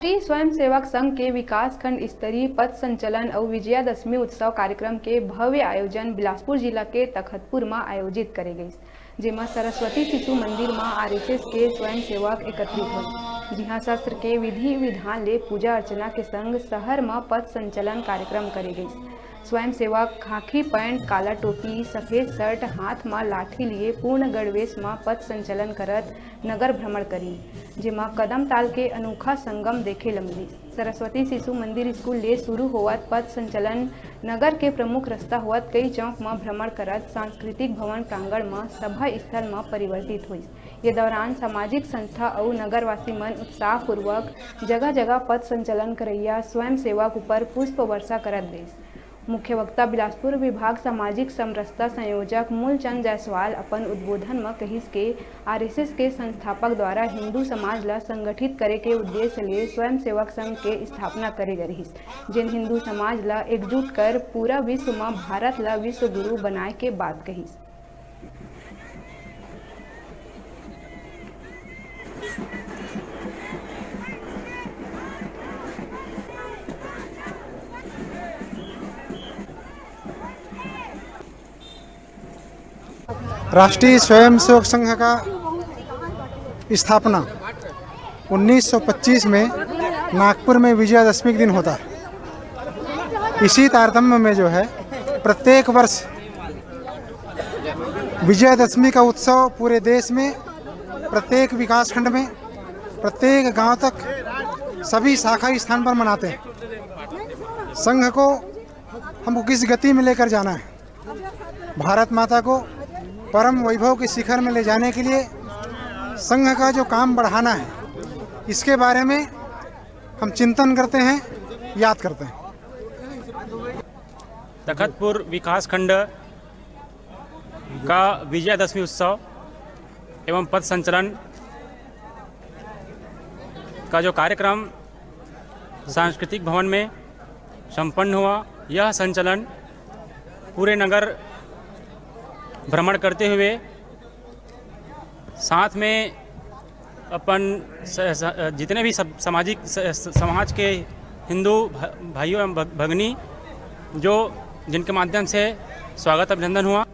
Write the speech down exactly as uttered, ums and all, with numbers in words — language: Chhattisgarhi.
राष्ट्रीय स्वयंसेवक संघ के विकासखंड स्तरीय पथ संचलन अउ विजयादशमी उत्सव कार्यक्रम के भव्य आयोजन बिलासपुर जिला के तखतपुर म आयोजित करे गइस, जेमा सरस्वती शिशु मंदिर म आरएसएस के स्वयंसेवक एकत्रित होइस, जिहां शस्त्र के विधि विधान ले पूजा अर्चना के संग शहर म पथ संचलन कार्यक्रम करे गइस। स्वयंसेवक खाकी पैंट, काला टोपी, सफेद शर्ट, हाथ म लाठी लिए पूर्ण गणवेश म पथ संचलन करत नगर भ्रमण करिन, जेमा कदमताल के अनोखा संगम देखे ल मिलिस। सरस्वती शिशु मंदिर स्कूल ले शुरू होवत पथ संचलन नगर के प्रमुख रस्ता होवत कई चौक म भ्रमण करत सांस्कृतिक भवन प्रांगण म सभा स्थल म परिवर्तित होइस। ये दौरान सामाजिक संस्था अउ नगरवासी मन उत्साहपूर्वक जगह-जगह पथ संचलन करइया स्वयंसेवक ऊपर पुष्प वर्षा करत गइस। मुख्य वक्ता बिलासपुर विभाग सामाजिक समरसता संयोजक मूलचंद जायसवाल अपन उद्बोधन म कहिस के आरएसएस के संस्थापक द्वारा हिंदू समाज ल संगठित करे के उद्देश्य ले स्वयंसेवक संघ के स्थापना करे गे रिहिस, जेन हिंदू समाज ल एकजुट कर पूरा विश्व म भारत ल विश्व गुरु बनाए के बात कहिस। राष्ट्रीय स्वयंसेवक संघ का स्थापना उन्नीस सौ पच्चीस में नागपुर में विजयादशमी के दिन होता है। इसी तारतम्य में जो है, प्रत्येक वर्ष विजयादशमी का उत्सव पूरे देश में, प्रत्येक विकासखंड में, प्रत्येक गांव तक, सभी शाखा स्थान पर मनाते हैं। संघ को हमको किस गति में लेकर जाना है, भारत माता को परम वैभव के शिखर में ले जाने के लिए संघ का जो काम बढ़ाना है, इसके बारे में हम चिंतन करते हैं, याद करते हैं। तखतपुर विकासखंड का विजयादशमी उत्सव एवं पथ संचलन का जो कार्यक्रम सांस्कृतिक भवन में संपन्न हुआ, यह संचलन पूरे नगर भ्रमण करते हुए साथ में अपन स-, स-, जितने भी सब सामाजिक स-, स-, समाज के हिंदू भ-, भाइयों एवं भग-, भगनी जो जिनके माध्यम से स्वागत अभिनंदन हुआ।